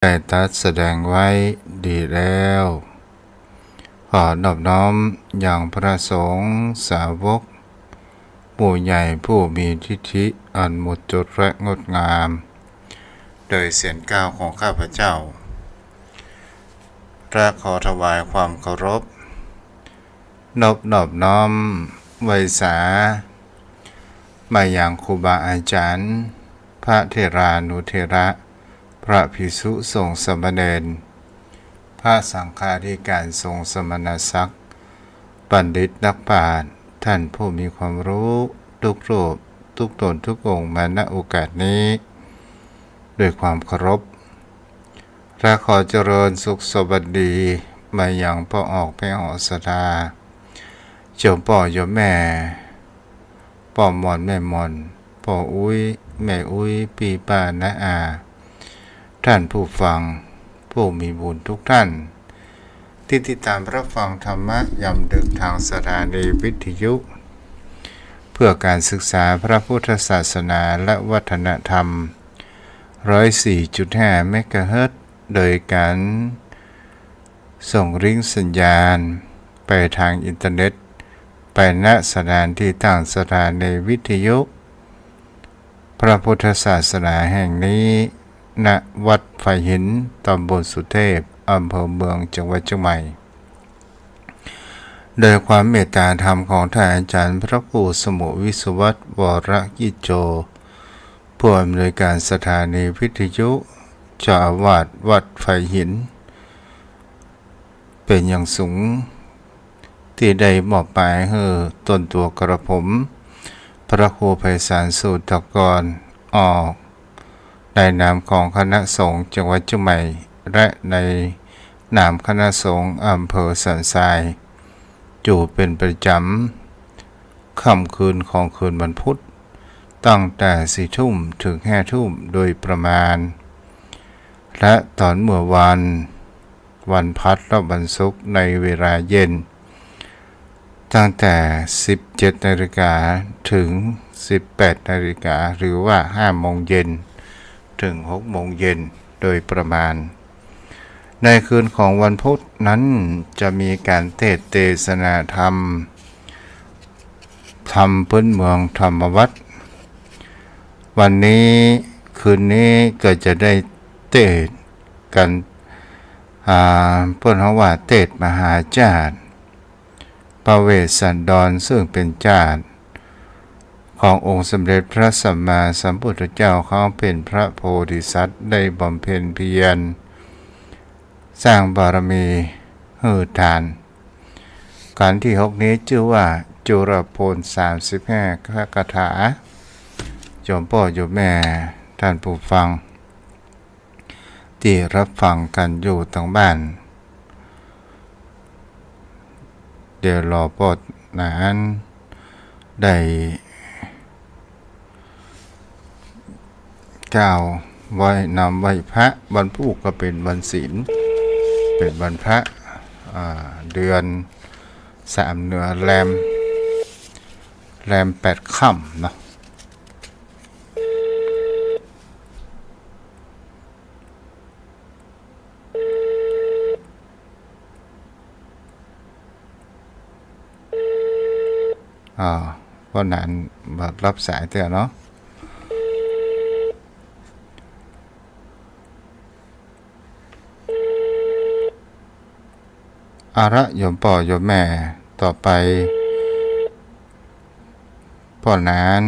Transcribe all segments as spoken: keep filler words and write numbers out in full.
ได้ตรัสแสดงไว้ดีแล้ว ขอนอบน้อมยังพระสงฆ์สาวก หมู่ใหญ่ผู้มีทิฏฐิอันหมดจดและงดงาม โดยเสียงกล่าวของข้าพเจ้า และขอถวายความเคารพ นบนอบน้อมไหว้สา มายังครูบาอาจารย์ พระเถรานุเถระ พระภิกษุสงฆ์สามเณร พระสังฆาธิการสงฆ์สมณศักดิ์ บัณฑิตนักปราชญ์ ท่านผู้มีความรู้ทุกรูป ทุกตนทุกองค์มา ณ โอกาสนี้ ด้วยความเคารพ และขอเจริญสุขสวัสดีมายังป้อออกแม่ออกศรัทธา โยมป้อโยมแม่ ป้อหม่อนแม่หม่อน ป้ออุ๊ยแม่อุ๊ย ปี้ป้าน้าอา ท่านผู้ฟังผู้มีบุญทุกท่าน ที่ติดตามรับฟังธรรมะยามดึกทางสถานีวิทยุ เพื่อการศึกษาพระพุทธศาสนาและวัฒนธรรม ร้อยสี่จุดห้าเมกะเฮิรตซ์ โดยการส่งลิงก์สัญญาณไปทางอินเทอร์เน็ต ไป ณ สถานที่ตั้งสถานีวิทยุ พระพุทธศาสนาแห่งนี้ ณ วัดไผ่หิน ตำบลสุเทพ อำเภอเมือง จังหวัดเชียงใหม่ โดยความเมตตาธรรมของท่านอาจารย์พระครูสมุห์วิศวัตร วรกิจโจ ผู้อำนวยการสถานีวิทยุ เจ้าอาวาสวัดไผ่หิน เป๋นอย่างสูง ตี้ได้มอบหมายหื้อตนตั๋วกระผม พระครูไพศาล สูตรกร ออก ในนามของคณะสงฆ์จังหวัดเชียงใหม่ และในนามคณะสงฆ์อำเภอสันทราย อยู่เป๋นประจ๋ำ ค่ำคืนของคืนวันพุธ ตั้งแต่สี่ทุ่มถึงห้าทุ่มโดยประมาณ และตอนเมื่อวาน วันพฤหัสและวันศุกร์ในเวลาเย็น ตั้งแต่สิบเจ็ดนาฬิกาถึงสิบแปดนาฬิกา หรือว่าห้าโมงเย็นถึงหกโมงเย็นโดยประมาณ ในคืนของวันพุธนั้นจะมีการเทศน์เตสนาธรรม ธรรมพื้นเมืองธรรมวัตร วันนี้คืนนี้ก็จะได้เทศน์กั๋น อ่า เปิ้นฮ้องว่าเทศน์มหาชาติ พระเวสสันดร ซึ่งเป๋นชาติขององค์สมเด็จพระสัมมาสัมพุทธเจ้า เขาเป๋นพระโพธิสัตว์ได้บำเพ็ญเพียรสร้างบารมีหื้อตาน กัณฑ์ที่หกนี้จื้อว่าจุลโภณสามสิบห้าคาถา โยมป้อโยมแม่ท่านผู้ฟัง ตี้รับฟังกั๋นอยู่ตางบ้าน เดี๋ยวรอป้อหนานได้กล่าวไหว้ นำไหว้พระ วันพูกก็เป๋นวันศีล เป๋นวันพระ อ่า เดือนสามเหนือแรม แรมแปดค่ำเนาะ อ่า ป้อหนานบ่รับสายเตื้อเนาะ เอาละโยมป้อโยมแม่ ต่อไป ป้อหนาน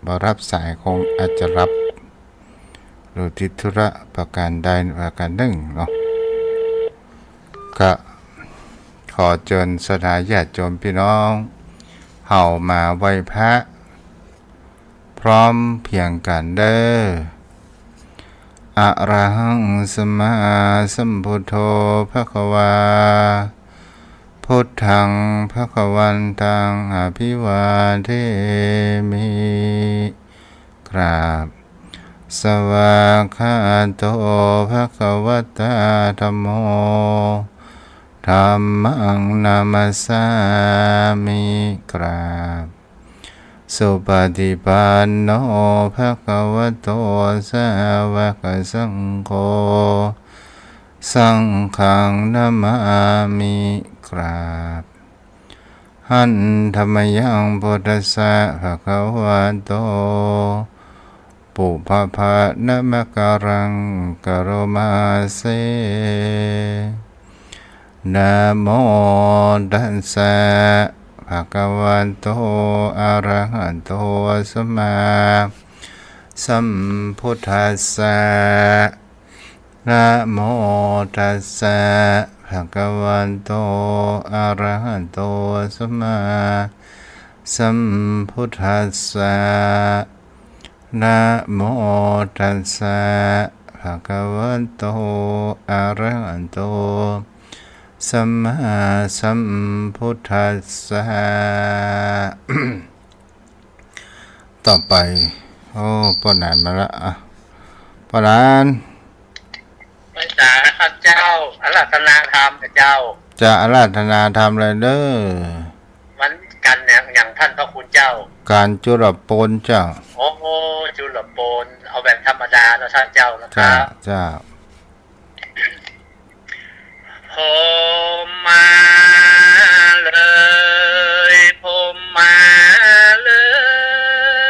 บ่รับสาย คงอาจจะหลับ หรือติดธุระประการใดประการนึ่งเนาะ ก็ขอเจิญศรัทธาญาติโยมพี่น้อง เฮามาไหว้พระ พร้อมเพียงกั๋นเด้อ อะระหัง สัมมาสัมพุทโธ ภะคะวา พุทธัง ภะคะวันตัง อะภิวาเทมิ กราบ สวากขาโต ภะคะวะตา ธัมโม ธัมมัง นะมัสสามิ กราบ สุปฏิปันโน ภะคะวะโต สาวกสังโฆ สังฆัง นะมามิ กราบ หันธะ มะยัง พุทธัสสะ ภะคะวะโต ปุพพะ นะมะกะรัง กะโรมาเส นะโมตัสสะ ภะคะวะโต อะระหะโต สัมมาสัมพุทธัสสะ นะโมตัสสะ ภะคะวะโต อะระหะโต สัมมาสัมพุทธัสสะ นะโมตัสสะ ภะคะวะโต อะระหะโต สัมมาสัมพุทธัสสะ ต่อไป โอ้ ป้อหนานมาละ อ่ะ ป้อหนาน ไหว้สาข้าเจ้า อาราธนาธรรมเจ้า จะอาราธนาธรรมเลยเด้อ วันกันอย่าง อย่างท่านพระคุณเจ้า การจุลโปนเจ้า โอ้ จุลโปน เอาแบบธรรมดาเนาะท่านเจ้านะครับ เจ้า เจ้า พรหมาเอ๋ย พรหมาเอ๋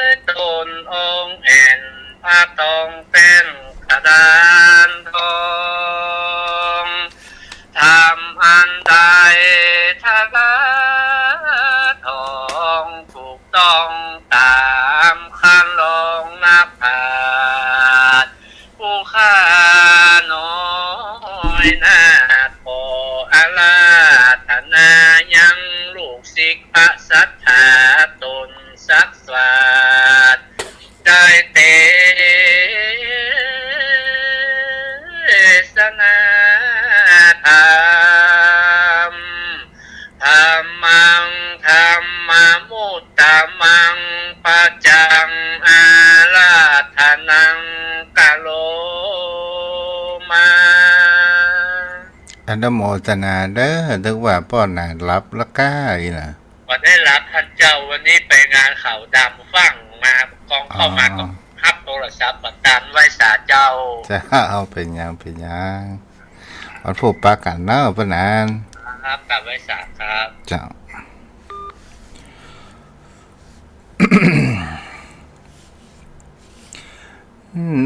ย ตนองค์แอ่น พระทองแป้นกระดานทอง ธรรมอันใดทะลาทอง ถูกต้องต๋ามคันลองนักปราชญ์ ผู้ข้าน้อยนาถขออาราธนายังลูกศิษย์พระศรัทธาต๋นสักสวาท ได้เตสนาธรรม ธัมมัง ธัมมมุตตะมัง ปัจจัง อาราธนัง กะโรมา อนุโมทนาเด้อ นึกว่าป้อหนานหลับละก้าอีหล่ะ บ่ได้หลับท่านเจ้า วันนี้ไปงานขาวดำฟั่งมา กองเข้ามา อ๋อ ก็ฮับโทรศัพท์บ่ตัน ไหว้สาเจ้า เจ้า เป๋นหยัง เป๋นหยัง วันพูดปะกั๋นเนาะ ป้อหนาน ครับ กราบไหว้สาครับ เจ้า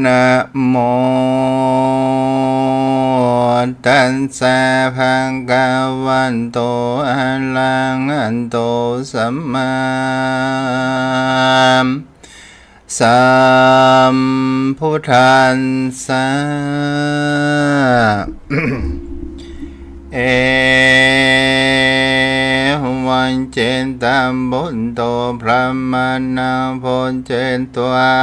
นะโมตัสสะ ภะคะวะโต อะระหะโต สัมมาสัมพุทธัสสะ เอวัง เจตบุตโต พรหมะนัง โพชเตวา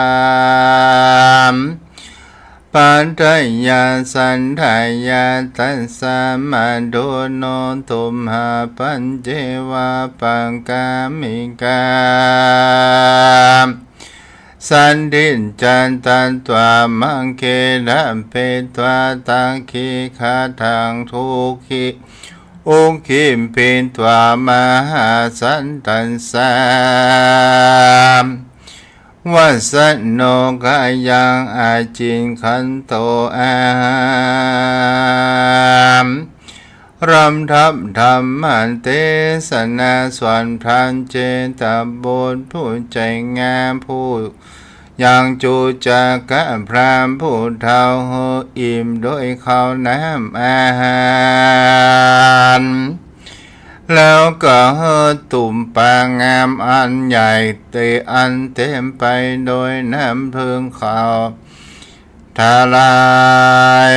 ปัตถะยา สัตถะยา ตัสสะ มาตุโน ตุมหา ปัจเจวา ปะกามิกา สันทิฏฐันตัตถะ มัคเคะ ทะเปตวา ทักขิกาตัง ทุกขิ อุคคิปปิตวา มหาสะตัสสะ วัสสะโน กายัง อาจิกขันโต อาหาร ลำดับธรรมเตสนา สอนพราหมณ์เจตบุตรผู้ใจ๋งาม ผู้ยังจุจักกะพราหมณ์ผู้เฒ่า หื้ออิ่มโดยข้าวน้ำอาหาร แล้วก็หื้อตุ่มปลางามอันใหญ่เต อันเต๋มไปโดยน้ำผึ้งขาว ทลาย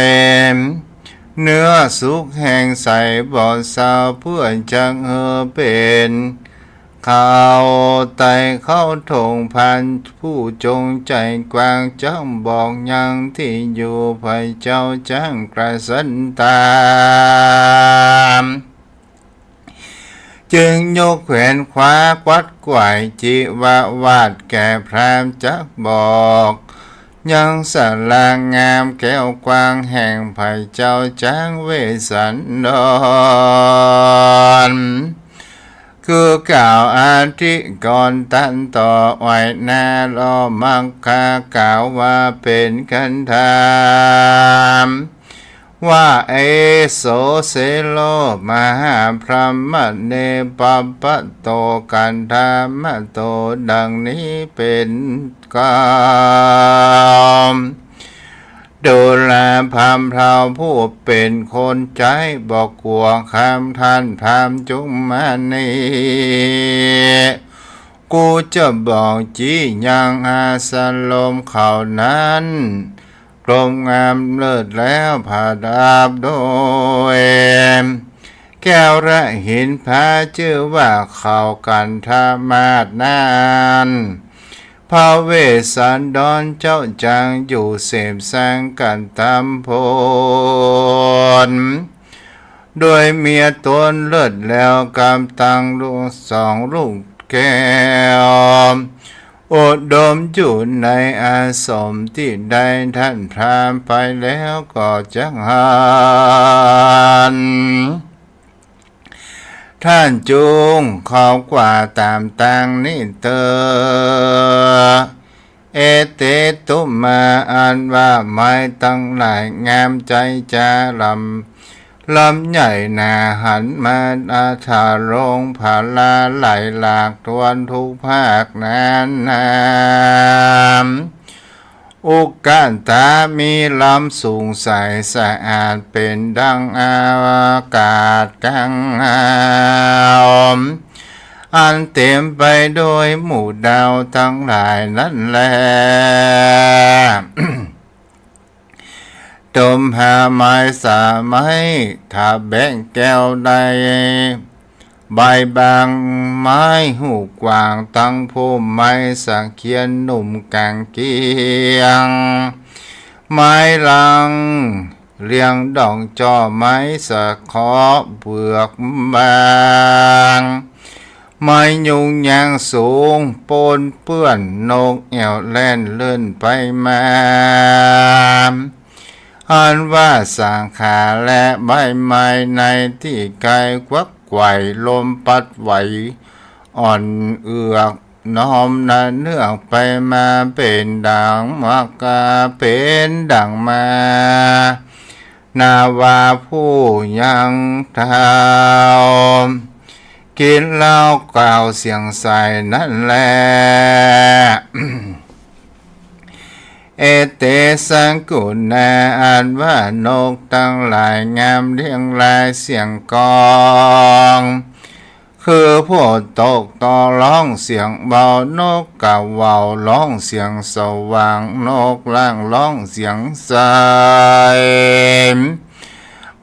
เนื้อสุกแห้งใสบ่เศร้า เปื้อจักหื้อเป๋นข้าวไต้เข้าถงพาน ผู้จงใจ๋กว้าง จักบอกยังตี้อยู่ ไพร่เจ้าจักกระสันตาม จึงยกแขวนขวา กวัดไขว่จิวาท แก่พราหมณ์จักบอกยังสลากงาม แก้วกว้างแห่งไพร่เจ้าจักเวสสันดร คือกล่าวอธิกรณ์ตันต่อ ไหว้หน้าลอมัคคากล่าวว่าเป๋นคันธาม ว่า เอโส เสโร มหาพรหมเณ ปะปะโต คันธามโต ดังนี้เป๋นกำ ดูราพราหมณ์เฒ่าผู้เป๋นคนใจ๊ บ่กั๋วคำ ท่านพราหมณ์จุมณีกูจะบอกจี้ยังอาสรมเขานั้น กรมงามเลิศแล้วผะดับโดย แก้วและหินพระ จื้อว่าเขาคันธมาศนั้น พระเวสสันดรเจ้าจักอยู่เสพสังกันตำพล โดยเมียต๋นเลิศแล้วกับตังลูกสองลูกแก้ว อุดมอยู่ในอาสมตี้ได้ ท่านพราหมณ์ไปแล้วก็จักหัน ท่านจุงเข้ากว่าต๋ามตางนี้เต๊อะ เอเตตุมา อันว่าไม้ตังหลายงามใจ๊จาลำ ลำใหญ่หนา หันมาอาถาลงผาลาไหลหลากทวนทุกภาคนั้นนา อุกตา มีลำสูงใสสะอาดเป๋นดังอากาศกลาง อันเต๋มไปโดยหมู่ดาวตังหลายนั้นแล ตมหาไม้สาไม้ ถาแบงแก้วได้ ใบบางไม้หูกว้าง ตังพุ่มไม้สักเคียนหนุ่มก๋างเกียง ไม้ลังเลียงดอกจ้อ ไม้สะเคาะเปลือกบาง ไม้ยุงยางสูง ปนเปื้อนนกแอ่วแล่นเลื่อนไปมา อันว่าสาขาและใบไม้ในตี้ไกล ควักไขว่ลมปัดไหว อ่อนเอือกน้อมนะเนือกไปมา เป๋นดังมากา เป๋นดังมา นาวาผู้ยังเฒ่า กินเหล้ากล่าวเสียงใสนั้นแล เอเตสะกุณา อันว่านกตังหลายงามเรียงรายเสียงกลอง คือผู้ตกต่อร้องเสียงเบา นกกาเหว่าวร้องเสียงสว่าง นกล่างร้องเสียงใส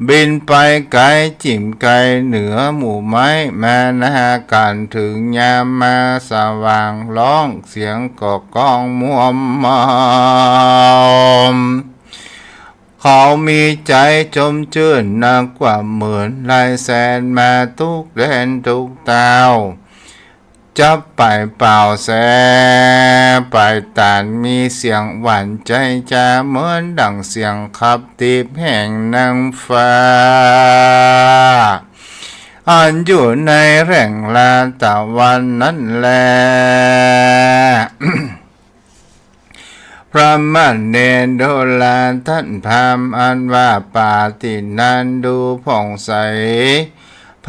บินไปไกลจิ่มไกลเหนือหมู่ไม้ มานากั๋นเถิงยามมาสว่าง ร้องเสียงก็ก้องม่วมเมา เขามีใจ๋จมจื้นนักกว่าหมื่นหลายแสน มาตุ๊กแดนตุ๊กเต้า จับไปเป่าแส ไปตานมีเสียงหวานใจ๋จา เหมือนดั่งเสียงขับตีบแห่งนางฟ้า อันอยู่ในแหล่งลาตะวันนั้นแล พระมเณรดูราท่านพราหมณ์ อันว่าป่าตี้นั้นดูผ่องใส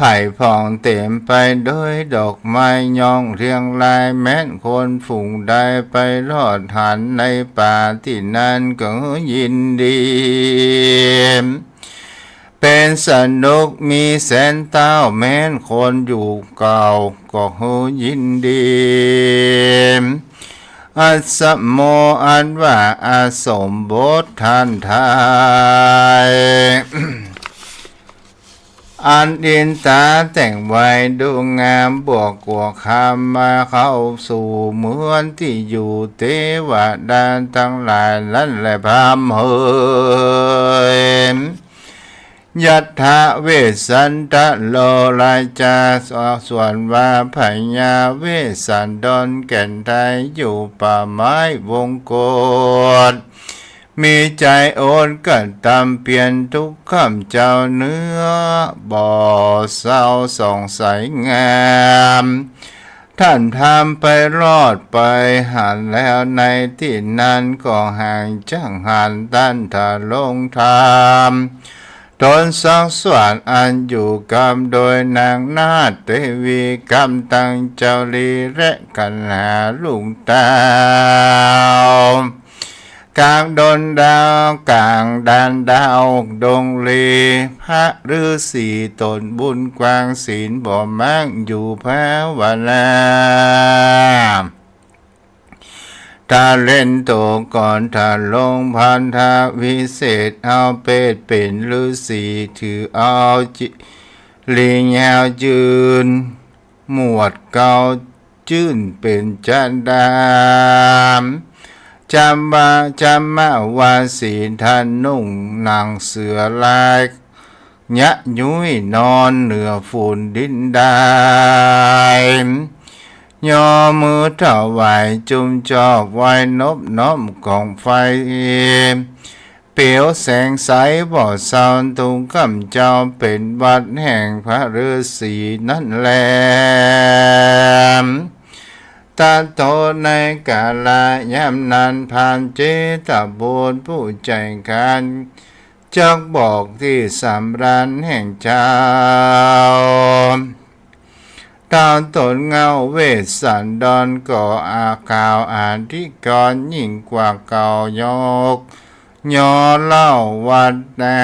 ไผ่ผ่องเต๋มไปโดยดอกไม้ย่องเรียงราย แม้นคนฝูงใดไปรอดหันในป่าตี้นั้นก็ยินดี เป๋นสนุกมีแสนเต้า แม้นคนอยู่เก่าก็หือยินดี อัสสโม อันว่าอาสมบทท่านไทย อันอินต๋าแต่งไว้ดูงาม บวกกว่าคำมาเข้าสู่เหมือนตี้อยู่เตวดาตังหลายนั้นแล พราหมณ์เหย ยัตถะเวสสันตะโร ราจาส่วนว่าพญาเวสสันดรแก่นไทยอยู่ป่าไม้วงกฏ มีใจ๋อดกระตำเปียรทุกข์ค่ำเจ้าเนื้อ บ่เศร้าส่องใสงาม ต้านพราหมณ์ไปรอดไปหันแล้ว ในตี้นั้นก็ห่างจักหัน ต้านทรงทำตนสังสารอันอยู่กำ โดยนางนาถเตวีกำ ตังเจ้าลีและกัณหาลูกเต้า กลางดนดาวกลางดานดาวดงลี พระฤๅษีตนบุญกว้างศีลบ่มากอยู่ภาวนา ทาเล่นโตก่อนทาลงพันธวิเศษ เอาเพศเป๋นฤๅษี ถือเอาจิริยาวยืน หมวดเกล้าจื้นเป๋นจดาม จำว่า จำมาว่าสีทานุ่งหนังเสือลาย ยะยุ้ยนอนเหนือฝูนดินดาย ย่อมือถวายจุ่มจอบไหว้นบน้อมกองไฟ เปลวแสงใสบ่เศร้าทุกค่ำเจ้า เป๋นวัตรแห่งพระฤๅษีนั้นแล ตะโตในกาละยามนั้น พราหมณ์เจตบุตรผู้ใจ๋กล้า จักบอกตี้สำราญแห่งเจ้า เต้าต๋นเง่าเวสสันดร ก็อาข่าวอธิกรณ์ยิ่งกว่าเก่ายก ย่อเล่าวัตรนา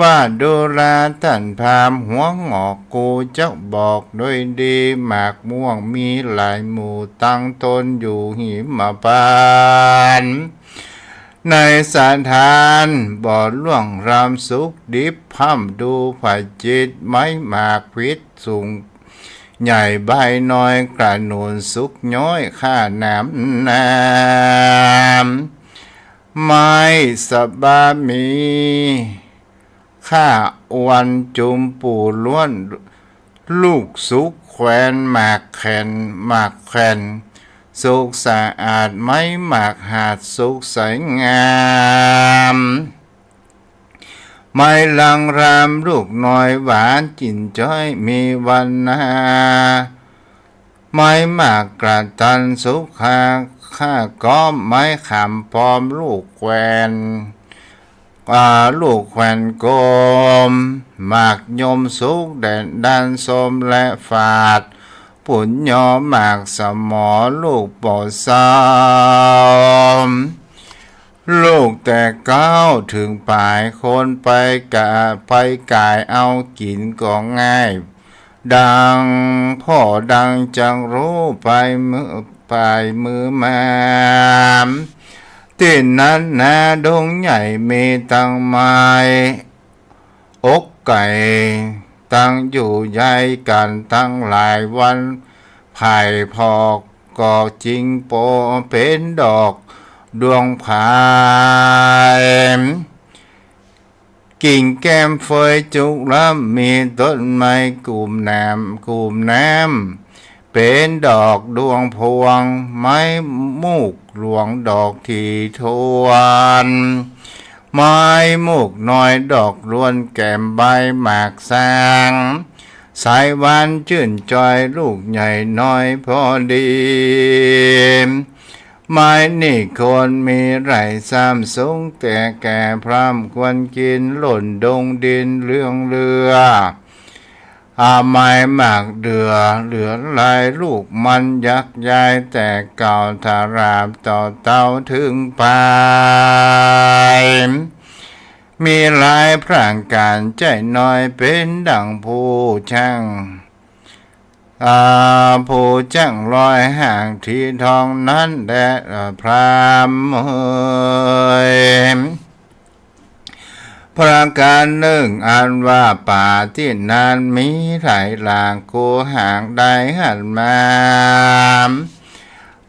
ว่าดูราต้านพราหมณ์หัวหงอก กูจักบอกโดยดี หมากม่วงมีหลายหมู่ ตั้งตนอยู่หิมพานต์ ในสถานบ่ล่วงรำสุขดิบ พร่ำดูผจิตร ไม้หมากพิษสูงใหญ่ใบน้อย กระหนุนสุกย้อยข้าน้ำน้ำ ไม้สะบามี ข้าอวนจุมปู่ล้วน ลูกสุกแควนหมากแควน หมากแควนสุกสะอาด ไม้หมากหาดสุกใสงาม ไม้ลังรามลูกน้อยหวานจิ่นจ้อยมีวันนา ไม้หมากกระตันสุกหาข้าก้อม ไม้ขามป้อมลูกแควน อ่า ลูกแควนกลม หมากยมสุกแดดดันส้มและฝาด ปุญญอหมากสมอลูกบ่เศร้า ลูกแต่เก๊าเถิงป๋าย คนไปกะ ไปก๋ายเอากิ๋นก็ง่าย ดังผ่อดังจักฮู้ไปมือ ไปมือมา ตี้นั้นนาดงใหญ่มีตังไม้ อกไก่ ตังอยู่ใยกั๋นตังหลายวัน ไผ่พอกก็จิงโปเป๋นดอกดวงผาย กิ่งแก้มเฟยจุกล้ำ มีต้นไม้กุ่มน้ำ กุ่มน้ำ เป๋นดอกดวงพวง ไม้มูกหลวงดอกถี่ถ้วน ไม้มูกน้อยดอกล้วนแก้มใบหมากซาง ใสหวานจื้นจ้อยลูกใหญ่น้อยพอดี ไม้นี้ควรมีหลายซ้ำสูง แต่แก่พร่ำควรกิ๋น หล่นดงดินเรื่องเลือ อาไม้หมากเดือเหลือหลาย ลูกมันยักย้ายแต่เก่า ทราบต่อเต้าเถิงป๋าย มีหลายประก๋านใจ้น้อย เป๋นดั่งผู้จ้าง อ่า ผู้จ้างลอยหางถีทองนั้นแล อ่า พราหมณ์เอย ประก๋านนึ่งอันว่าป่าตี้นั้นมีหลายหลาก กูหากได้หันมา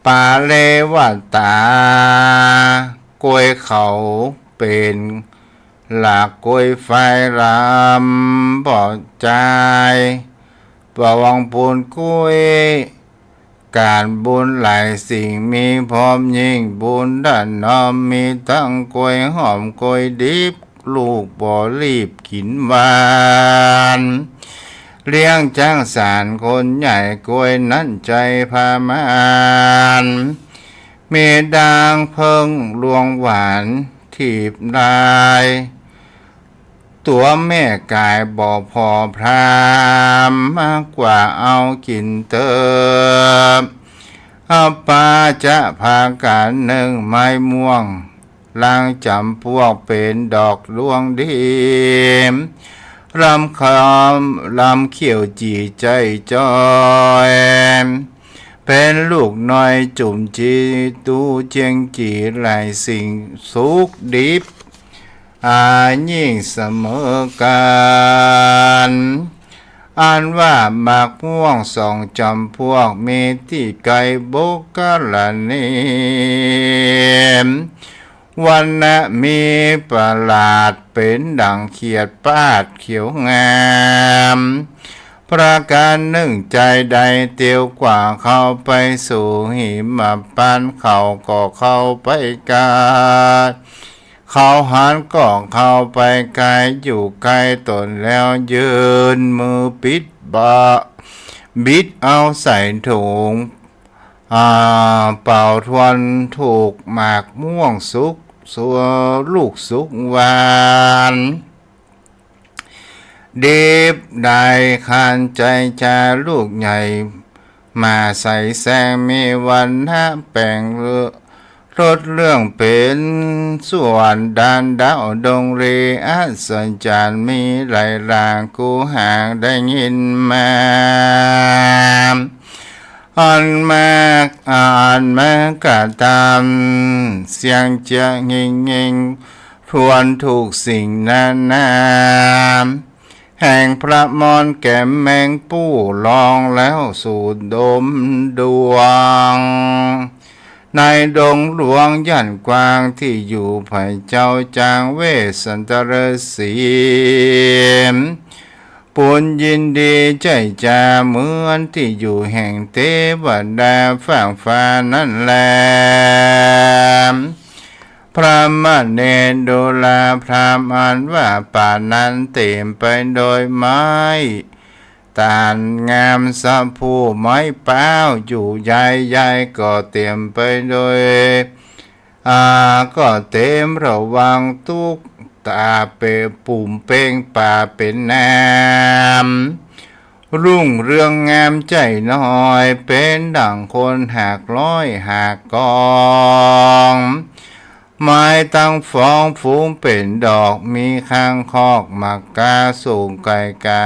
ป่าเลวตา กล้วยเขาเป๋นหลากกล้วยไฟลำ บ่จาย ปะวังปูนกล้วย ก๋านบุญหลายสิ่ง มีพร้อมยิ่งบุญถนอม มีตึงก๋วยหอมก๋วยดิบ ลูกบ่รีบกิ๋นหวาน เลี้ยงจั๊กสานคนใหญ่ ก๋วยนั้นใจ๋ผ้าม่าน มีดางเผิ้งลวงหวานถีบลาย ตั๋วแม่ก๋ายบ่ผ่อพราม มากกว่าเอากิ๋นเต๊อะ เอาปาจะพากั๋นนึ่งไม้ม่วง ลางจ๋ำปวกเป๋นดอกดวงดี ลำคำลำเขียวจี๋ใจ๋จอย เป๋นลูกน้อยจุ่มจี๋ ดูเจียงจี๋หลายสิ่ง สุขดิบ อายิ่งเสมอกั๋น อันว่าหมากม่วงสองจ๋ำปวก มีตี้ไก๋บุคคลานิมิต วรรณะมีประหลาด เป๋นดั่งเขียดปาดเขียวงาม ประก๋านนึ่ง ใจ๋ใดเตียวกว่าเข้าไปสู่หิมพานต์ เขาก็เข้าไปกัด เขาหันก็เข้าไปไก๋ อยู่ใก้ต๋นแล้วยื่นมือปิดบ่า บิดเอาใส่ถุง อ่า เป่าทวนถูกหมากม่วงสุก สัวลูกสุกหวาน ดิบได้คานใจ๋จาลูกใหญ่ มาใสแสง มีวรรณะแป๋งเลิศเรื่อง เป๋นส่วนดานดาวดงรี อัศจรรย์มีหลายหลาง กูหางได้ยินมา อันมาก อันมากระตำ เสียงเจี๊ยะงิ่งงิ่ง ทวนถูกสิ่งนานา แห่งพระมอนแก๋มแมงปู่ ลองแล้วสูดดมดวง ในดงหลวงหยันกว้าง ตี้อยู่ไผเจ้าจางเวสสันตฤๅษี ปูนยินดีใจ๋จา เหมือนตี้อยู่แห่งเตวดาฟากฟ้านั้นแล พรามเณรดูราพราหมณ์ อันว่าป่านั้นเต๋มไปโดยไม้ตาลงามสะพรู ไม้ป๊าวอยู่ใหญ่ๆ ก็เต๋มไปโดย อ่า ก็เต๋มระวังตุ๊กตาเป๋น ปุ่มเป๋งป่าเป๋นน้ำ รุ่งเรืองงามใจ๋น้อย เป๋นดั่งคนหากร้อยหากกอง ไม้ตังฟ้องฝูงเป๋นดอก มีคางคกหมากกา สูงไก๋กา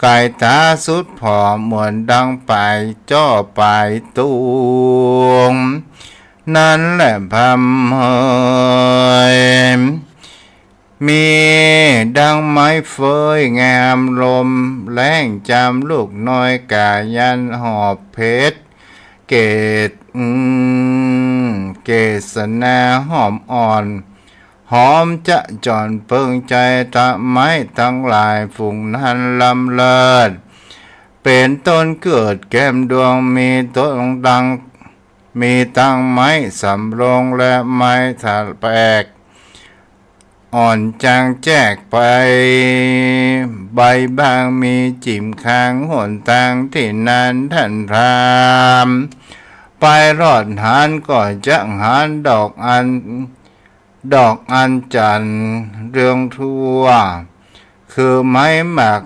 ไก๋ต๋าสุดผอม เหมือนดังป๋ายจ้อป๋ายตูง นั้นแหละพรามเหย มีดังไม้เฟยงามลมแล้ง จ๋ำลูกน้อยก๋ายันหอบเผช เกศ อืม เกศนาหอมอ่อน หอมจะจ๋อนเปิงใจ๋ ตะไม้ตังหลายฝูงนั้นล้ำเลิศ เป๋นต้นเกิดแก้มดวง มีต้นดัง มีตังไม้สำโรงและไม้ถะแปก อ่อนจางแจกไป ใบบางมีจิ่มคางหนตาง ตี้นั้นต้านพราหมณ์ ไปรอดหันก็จักหันดอกอัญ ดอกอัญจันเรืองทั่ว คือไม้หมาก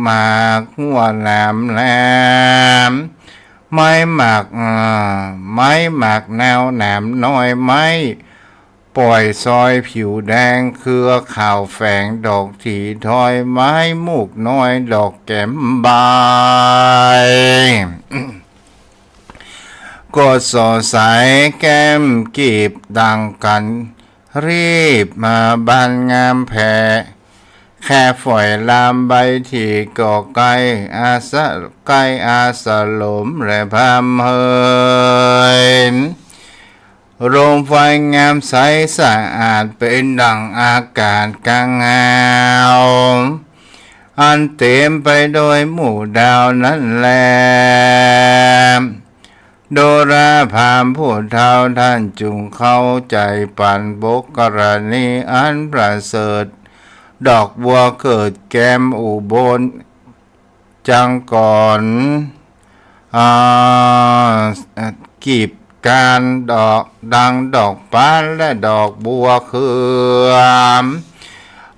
หมากหัวหนามแหลม ไม้หมาก อ่า ไม้หมากนาวหนามน้อย ไม้ป่อยซอยผิวแดง เครือขาวแฝงดอกถีทอย ไม้มูกน้อยดอกแก้มใบ กดสอดใสแก้มกีบดั่งกัน รีบมาบานงามแผ่ แค่ฝอยลามใบถี่ก็ไกล อาสะ ไกลอาสลมแลพรามเหย โรมไฟงามใสสะอาด เป๋นดั่งอากาศกลางหาว อันเต๋มไปโดยหมู่ดาวนั้นแล ดูราพราหมณ์ผู้เฒ่า ต้านจุ่งเข้าใจ๋ปั๋นบุคคลณีอันประเสริฐ ดอกบัวเกิดแกมอุบล จังก่อน อ่า กีบกานดอกดังดอกป๊านและดอกบัวเคือง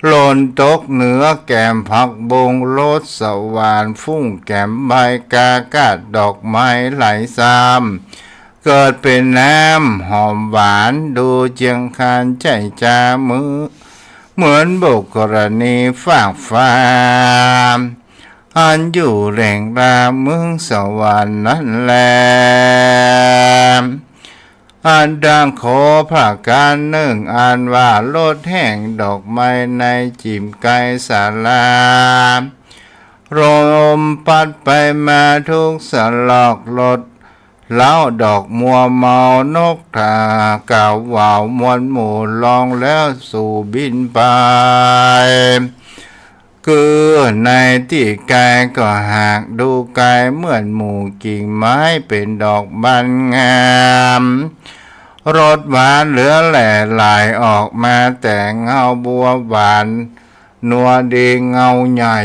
หล่นตกเหนือแกมผักบุ้งรสหวานฟุ้งแกมใบกากาดดอกไม้ไหลซ้ำ เกิดเป๋นน้ำหอมหวานดูเจียงคานใจ๋จามือ เหมือนบุคคลณีฟากฟ้า อันอยู่แหล่งราเมืองสวรรค์นั้นแล อันดังขอประก๋านนึ่ง อันว่ารสแห่งดอกไม้ในจิ่มไกศาลา ลมปัดไปมาทุกสลอกลด เล้าดอกมัวเมานกถากาหวาวมวลหมู่ลองแล้วสู่บินไป คือในตี้ไกลก็หากดูไกลเหมือนหมู่กิ่งไม้เป๋นดอกบานงาม รสหวานเหลือแหล่ไหลออกมาแต่เงาบัวหวานนัวดีเงาใหญ่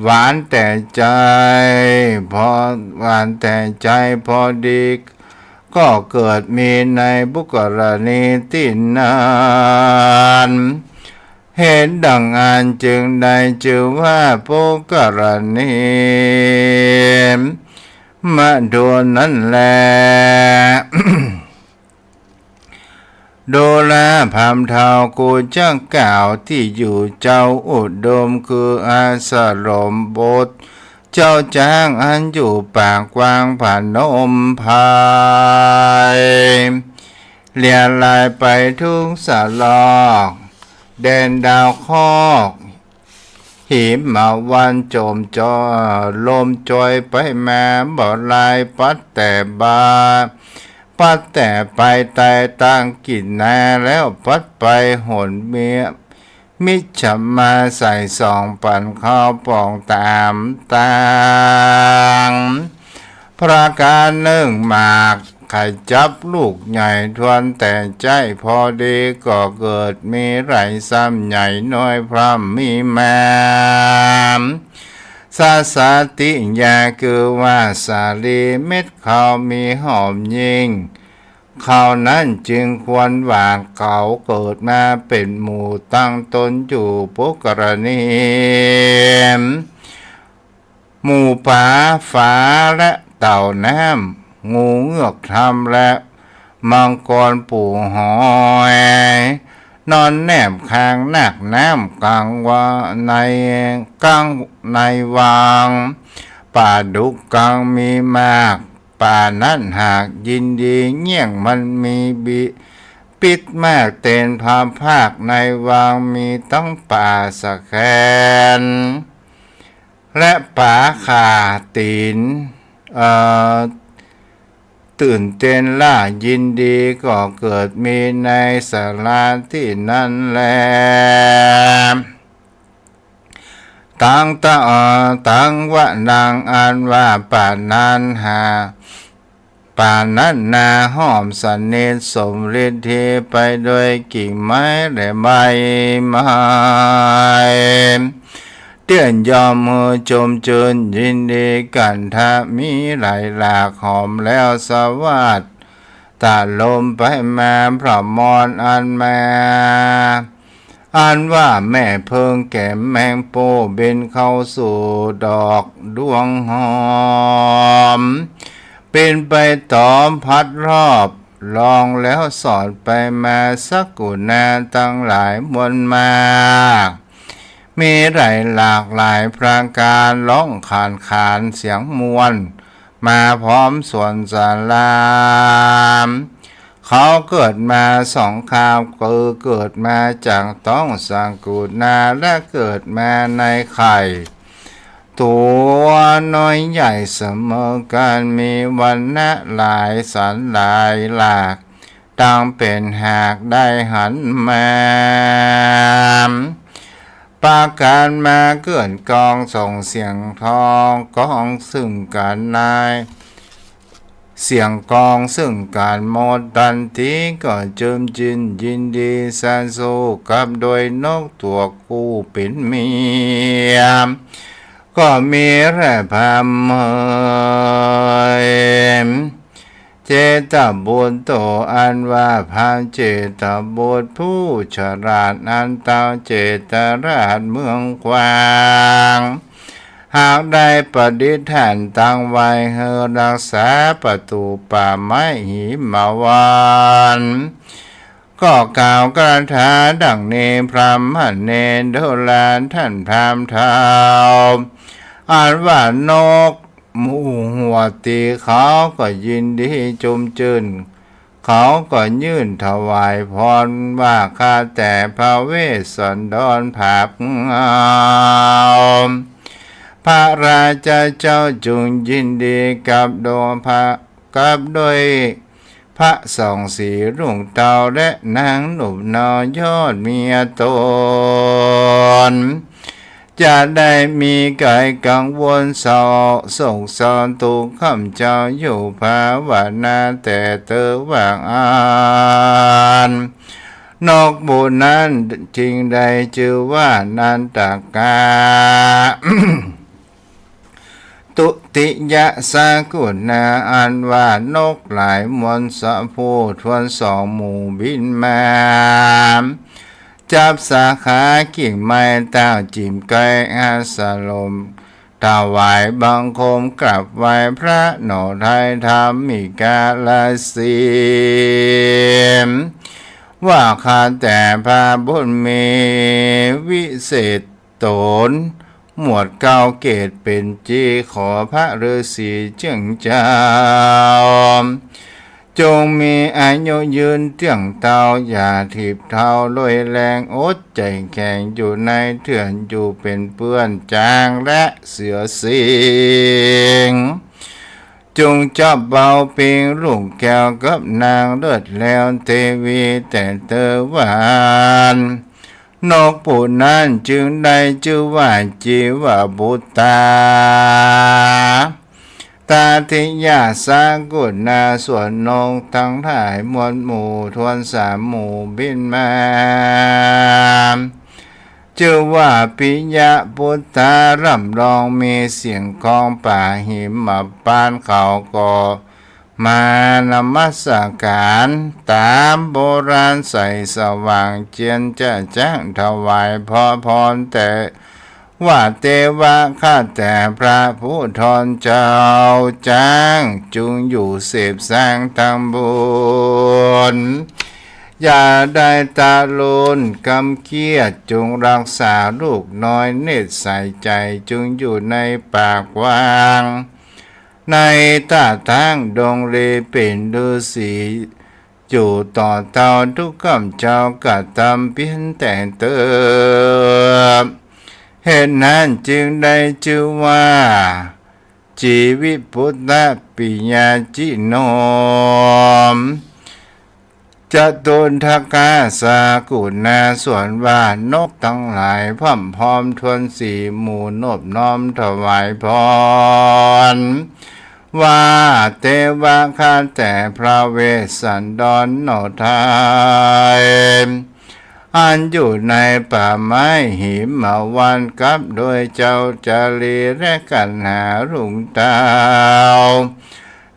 หวานแต่ใจ๋ พอ หวานแต่ใจ๋พอดี ก็เกิดมีในบุคคลณีตี้นั้น เหตุดังอั้นจึงได้จื้อว่าบุคคลณี มาดูนั้นแล ดูราพราหมณ์เฒ่า กูจักกล่าวตี้อยู่เจ้าอุดม คืออาสรมบท เจ้าจ๊างอันอยู่ปากกว้างผนมไพร เลียลายไปทุกสลอก แดนดาวคอก หิมมาวันจมจอ ลมจอยไปมาบ่ลาย ปัดแต่บ่า ปัดแต่ไปไตตังกิ๋นนา แล้วปัดไปหนเมีย มิจฉามาใส่ส่องปั๋นเข้าป่องต๋ามตาง ประก๋านนึ่งหมากไข่จับลูกใหญ่ทวนแต่ใจ้พอดี ก็เกิดมีไหลซ้ำใหญ่น้อยพร่ำมีมา สาสาติยา คือว่าสาลีเม็ดข้าวมีหอมยิ่ง ข้าวนั้นจึงควรหว่าน เขาเกิดมาเป๋นหมู่ตั้งตนอยู่บุคคลณี หมู่ป๋าฝาและเต่าน้ำ งูเงือกทำและมังกรปู่หอย นอนแนบข้างนาคน้ำกลางวา ใน กลางในวัง ป๋าดุกกังมีมาก ป๋านั้นหากยินดีเยี่ยงมันมีบิ ปิดมากเต๋นพาภาค ในวังมีตั้งป๋าสะแคน และป๋าข่าตี๋น เอ่อ ตื่นเต้นล่ายินดี ก็เกิดมีในสาลาตี้นั้นแล ตังตะ เอ่อ ตังวะนัง อันว่าป๋านั้นหา ป๋านั้นนาห้อมสนิทสมฤทธีไปโดยกิ่งไม้และใบไม้ เตี้ยนยอมหื้อชมจื้นยินดีกั๋นทะ มีไหลหลากหอมแล้วสวัสด ตะลมไปมาพระมอนอันมา อันว่าแม่เพิงแกมแมงปูบินเข้าสู่ดอกดวงหอม บินไปต๋อมพัดรอบลองแล้วสอดไปมา สกุณาตังหลายมวลมาก มีไหลหลากหลายประก๋าน ฮ้องขานขานเสียงม่วน มาพร้อมสวนสาลา เขาเกิดมาสองคราบ คือเกิดมาจากต๊องสกุณา และเกิดมาในไข่ ตั๋วน้อยใหญ่เสมอกั๋น มีวรรณะหลายสันหลายหลาก ดังเป๋นหากได้หันมา ประก๋านมาเกื้อนกองส่งเสียงทอง กองซึ่งกั๋นใน เสียงกองซึ่งกั๋นหมดตันที ก็จื้นจื้นยินดีสาสุ กับโดยนกตั๋วกู้เป๋นเมีย ก็มีแลพราหมณ์เอย เจตบุตรโต อันว่าพราหมณ์เจตบุตรผู้ฉลาด อันเต้าเจตราชเมืองกว้าง หากได้ปฏิฐานตังไว้หื้อรักษาประตู๋ป่าไม้หิมวันต์ ก็กล่าวคาถาดังนี้ พราหมณเณโรราท่านพราหมณ์เฒ่า อันว่านกหมู่หัวตีเขาก็ยินดีจุมจื้น เขาก็ยื่นถวายพรว่า ข้าแต่พระเวสสันดรผาเฮา พระราชาเจ้าจงยินดีกับดวงพระ กับด้วยพระส่องสีรุ่งเต๋า และนางหนุ่มน้อยยอดเมียต๋น จะได้มีก๋ายกังวลเศร้าโศกเศร้าตุ๊กข์ ข้าพเจ้าอยู่ภาวนาแต่เต๊อะว่าอั้น นกหมู่นั้นจึงได้จื้อว่านันทกา ตุติยสกุณา อันว่านกหลายมวลสะพู้ทวนสองหมู่บินมา จับสาขากิ่งไม้เต้าจิ่มไกอาสลม ถวายบังคมกราบไหว้พระหนอไทยธรรมิกาลสี ว่าข้าแต่พระบุญมีวิเศษต๋น หมวดเก้าเกตเป๋นจี ขอพระฤๅษีเจิ่งเจ้า จงมีอายุยืนเตี้ยงเต๊า อย่าถีบเท้าลอยแรง อดใจ๋แข็งอยู่ในเถื่อน อยู่เป๋นเปื้อนจ๊างและเสือสิงห์ จงจับเบาปิงลูกแก้วกับนางเลิศแล้วเตวีแต่เต๊อะว่าอั้น นกหมู่นั้นจึงได้จื้อว่าจีวบุตตา ตาติยสกุณา ส่วนนกตังหลายมวลหมู่ทวนสามหมู่บินมา จื้อว่าปิยบุตตา ร่ำรองมีเสียงกลองป่าหิมปานต์ เขาก็ มานมัสก๋านต๋ามโบราณใสสว่างเจียนจะจั้งถวายพระพรแต่ว่าเตวะ ข้าแต่พระผู้ทวนเจ้า จ๊างจุงอยู่เสพสร้างตำบุญ อย่าได้ตะลุนกำเกียจ จุงรักษาลูกน้อยเนตรใสใจ๋ จุงอยู่ในป่ากว้าง ในต้าตางดงเลเป๋นฤๅษี อยู่ต่อเต้าตุ๊กข์ข้าพเจ้ากระตำเปียรแต่เต๊อะ เหตุนั้นจึงได้จื้อว่า จีวิปุตตปิยาจิโน จตุนทกสกุณา ส่วนว่านกตังหลายพร่ำพร้อมทวนสี่หมู่นบน้อมถวายพร ว่าเตวะ ข้าแต่พระเวสสันดรหนอไทย อันอยู่ในป่าไม้หิมวันต์ กับโดยเจ้าจารีและกัณหารุ่งเต๋า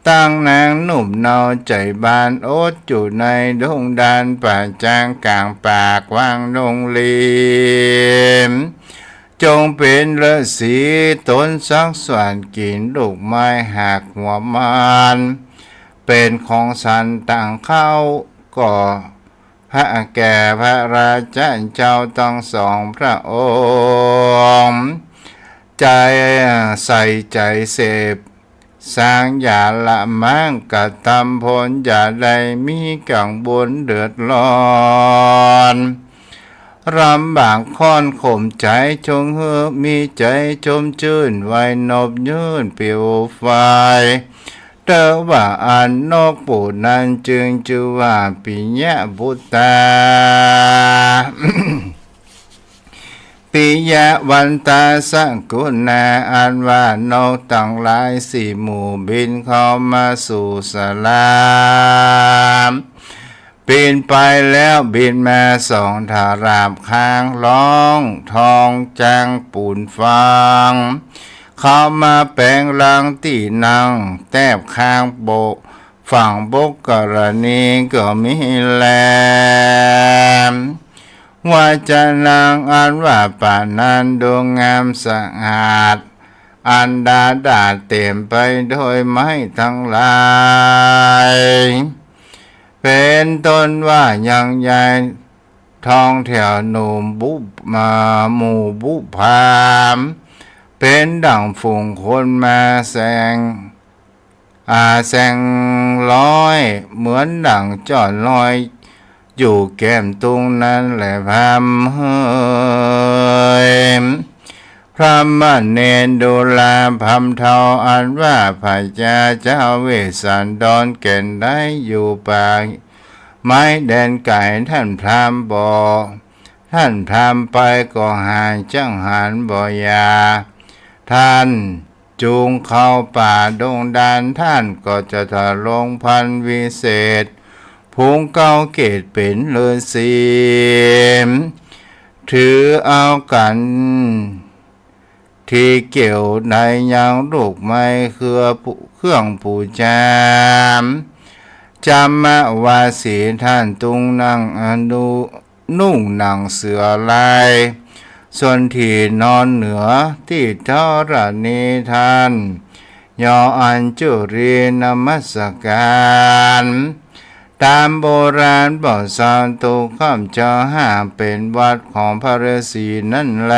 ตังนางหนุ่มเนาใจ๋บาน อดอยู่ในดงดานป่าจ๊างก๋างป่ากว้างดงลี จงเป๋นฤๅษีต๋นสักสวรรค์ กิ๋นลูกไม้หักหัวมัน เป๋นของสันตางเข้า ก็ พระแก่พระราชาเจ้าตังสองพระองค์ ใจ๋ใส่ใจ๋เสพสร้างอย่าละมั้งกระตำผล อย่าได้มีกังวลเดือดร้อน ลำบากข้อนขมใจ๋ จงหื้อมีใจ๋ชมจื้น ไหวนบยื่นปิวไฟ เต๊อะว่าอั้น นกหมู่นั้นจึงจื้อว่าปิยะบุตตา เป ปิยะวันตาสกุณา อันว่านกตังหลายสี่หมู่บินเข้ามาสู่ศาลา บินไปแล้วบินมาสองทราบคาง ฮ้องทองจังปูนฟัง เข้ามาแป๋งรังตี้นั่ง แต๊บคางบก ฝั่งบกกรณีก็มีแล วาจานังอันว่าปานนั้นดูงามสะอาด อันดาดาษเต๋มไปโดยไม้ตังหลาย เป๋นต้นว่ายังใย ทองแถวหนุ่มบุป มาหมู่บุปผา เป๋นดั่งฝูงคนมาแสง อาแสงลอย เหมือนดั่งจ้อนลอย อยู่แก้มตุ้งนั้นแลพราหมณ์เฮย พราหมณ์เณรดูราพราหมณ์เฒ่า อันว่าพญาเจ้าเวสสันดรแก่นได้อยู่ป่าไม้แดนไก๋ ท่านพราหมณ์บ่ ท่านพราหมณ์ไปก็หาย จักหันบ่อย่า ท่าน จูงเข้าป่าดงดาร ท่านก็จะทรงพลังวิเศษ ผูงเกล้าเกศเป๋นฤๅษี ถือเอาขันทีเกี่ยวในยังลูกไม้เครือ เครื่องปู๋จา จามวาสีท่านตุ้งนั่งอนุ นุ่งหนังเสือลาย ส่วนตี้นอนเหนือตี้ธรณี ท่านยออัญจุลีนมัสการ ต๋ามโบราณบ่สาวตูข้ามเจ้าห้า เป๋นวัตรของพระฤๅษีนั่นแล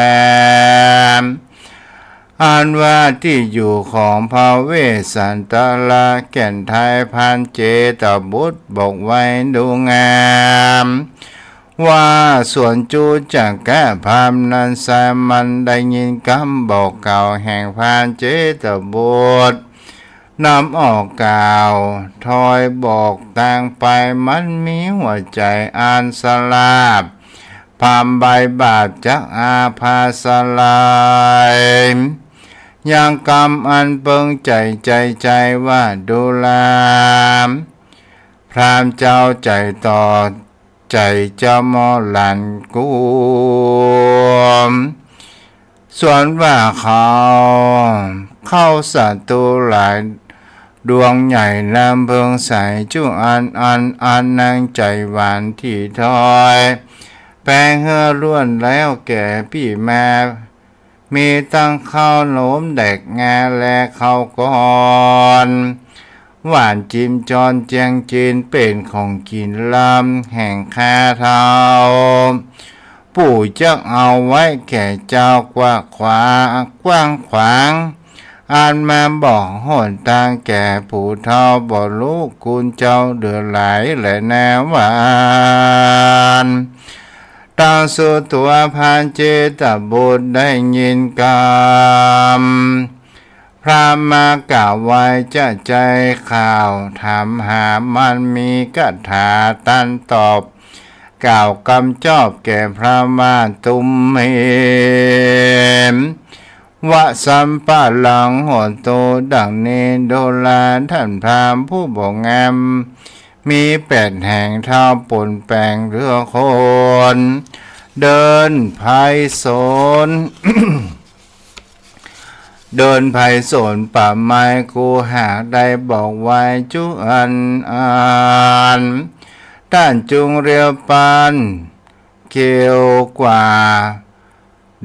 อันว่าตี้อยู่ของพระเวสสันดรแก่นไทย พรานเจตบุตรบอกไว้ดูงาม ว่าส่วนจุจักกะพราหมณ์นั้นไซร้มันได้ยินกำบอกกล่าวแห่งพรานเจตบุตร นำออกกล่าว ถอยบอกตางไป มันมีหัวใจ๋อันสลาบ พราหมณ์ใบบาปจักอาภาสลาย ยังกำอันเปิงใจ๋ใจ๋ใจ๋ว่าดูรา พราหมณ์เจ้าใจ๋ต่อ ใจ๋เจ้ามอหลันกุม ส่วนว่าเขา เข้าศัตรูหลายดวงใหญ่ ลำเพิงใสจุอันอัน อันนางใจ๋หวานตี้ถอย แป๋งเฮือล้วนแล้วแก่ปี้มา มีตังข้าวหนมแดกงาและข้าวก้อน หว่านจิมจอนแจงจีน เป๋นของกิ๋นลำแห่งข้าเฒ่า ปู่จักเอาไว้แก่เจ้ากว้างขวาง กว้างขวาง อันมาบอกหนตางแก่ผู้เฒ่าบ่ฮู้ คุณเจ้าเหลือหลายแลนา ว่าอั้น ตางสุตัวพรานเจตบุตรได้ยินกำ พราหมณ์มากล่าวไว้จะใจ๋ข่าวถามหา มันมีกถาตันตอบ กล่าวกำจอบแก่พราหมณ์ว่า ตุมเหม วะสัมปะลังโหตุ ดังนี้ดูราท่านพราหมณ์ผู้บ่งาม มีแปดแห่งเท้าปนแป๋งเหลือคน เดินไพศาล เดินไพศาลป่าไม้ กูหากได้บอกไว้จุอันอัน ต้านจุงเรียวปันเกวียวกว่า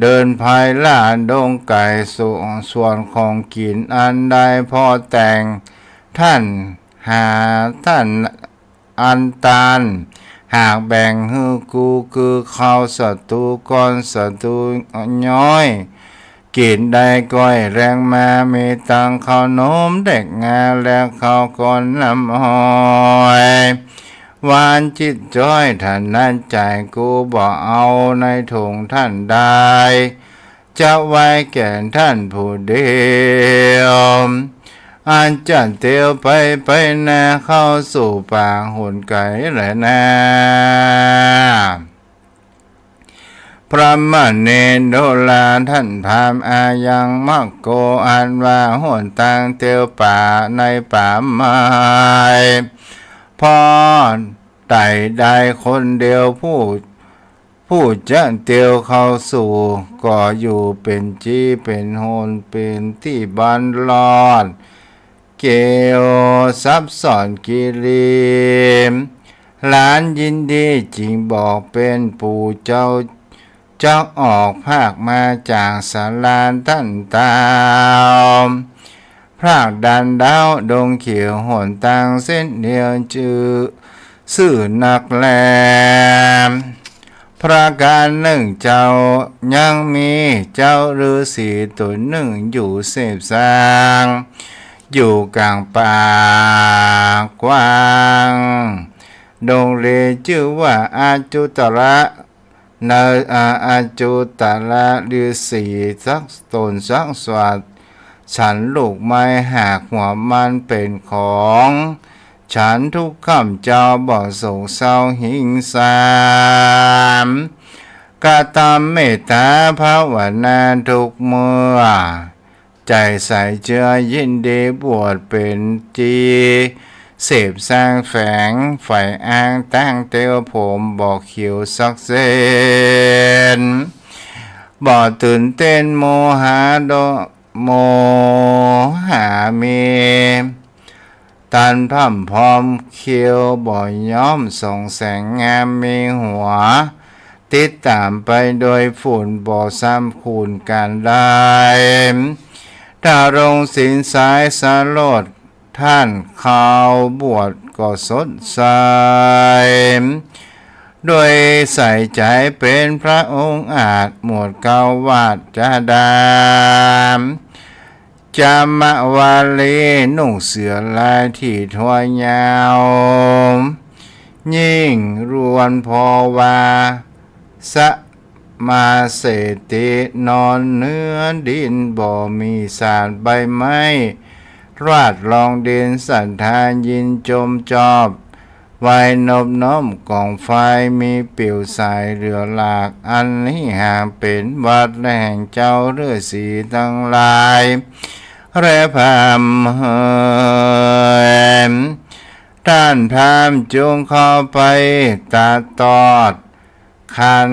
เดินไพล่าดงไก๋ ส่วน ส่วนของกิ๋นอันใดพอแต่ง ต้านหา ต้านอันตาน หากแบ่งหื้อกู คือข้าวสตูก่อน สตูย้อย กิ๋นได้ก้อยแลงมา มีตังข้าวหนมแดกงา และข้าวก้อนน้ำอ้อย หวานจิตจ้อยถนัดใจ๋ กูบ่เอาในถุงต้านได้ จะไว้แก่ต้านผู้เดียว อันจะเตียวไปไปนา เข้าสู่ป่าหนไก๋แลนา พ พราหมเณร ดูราท่านพราหมณ์ อายังมัคโค อันว่าหนตางเตียวป่าในป่าไม้ เพราะไต่ได้คนเดียว ผู้ ผู้จะเตียวเข้าสู่ ก็อยู่เป๋นจี๋เป๋นหน เป๋นตี้บรรลอด เกลียวสับซ้อนกิริ หลานยินดีจึงบอกเป๋น ปู่เจ้าจักออกพรากมาจากสาราตันเตา พรากดันดาวดงเขียว หนตางเส้นเดียวจื้อซื่อนักแล ประก๋านนึ่งเจ้า ยังมีเจ้าฤๅษีต๋นนึ่งอยู่เสพสร้าง อยู่ก๋างป่ากว้างดงเล จื้อว่าอาจุตระ ใน อา อาจุตระฤๅษีสักต๋นสักสวัสดิ์ ฉันลูกไม้หากหัวมันเป๋นของฉันทุกค่ำ เจ้าบ่โศกเศร้าหิงสา กระตำเมตตาภาวนาทุกเมื่อ ใจ๋ใสเจือยินดีบวชเป๋นจี๋ เสพสร้างแฝงใฝ่อ้าง ตั้งเตียวผมบ่เขียวสักเส้น บ่ตื่นเต้นโมหะโด โมหะมี ตันพร่ำพร้อมเขียว บ่ย้อมส่องแสงงาม มีหัวติดต๋ามไปโดยฝุ่น บ่ซ้ำคูณก๋านได้ ถ้ารงศีลสายสลด ท่านเข้าบวชก็สดใส โดยใส่ใจ๋เป๋นพระองอาจ หมวดเกล้าวาจาดำ จามวาลี นุ่งเสื้อลายตี้ทวยาว ยิ่งรวนพอว่า สมาเสติ นอนเนื้อดิน บ่มีสาดใบไม้ ราดรองดิน ศรัทธายินจมจอบ ไหว้นบน้อมกองไฟ มีปิวสายเหลือหลาก อันนี้หากเป๋นวัตรแห่งเจ้าฤๅษีตังหลาย แลพราหมณ์เหย ต้านพราหมณ์จงเข้าไปตัดตอด คัน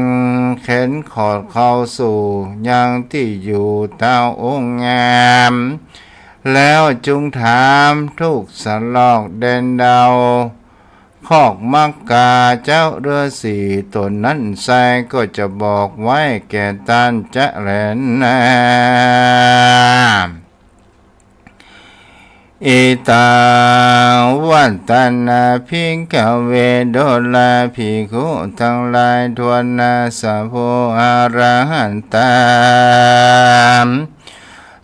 เข็นขอดเข้าสู่ยังตี้อยู่เต้าองค์งาม แล้วจุงถามทุกสลอกแดนเดา คอกมักกาเจ้าฤๅษีต๋นนั้นไซร้ ก็จะบอกไว้แก่ต้านจะแลนา อิตัง วัตตนา ภิกขเว ดูราภิกขุตังหลาย ทวนนาสะ ผู้อรหันตา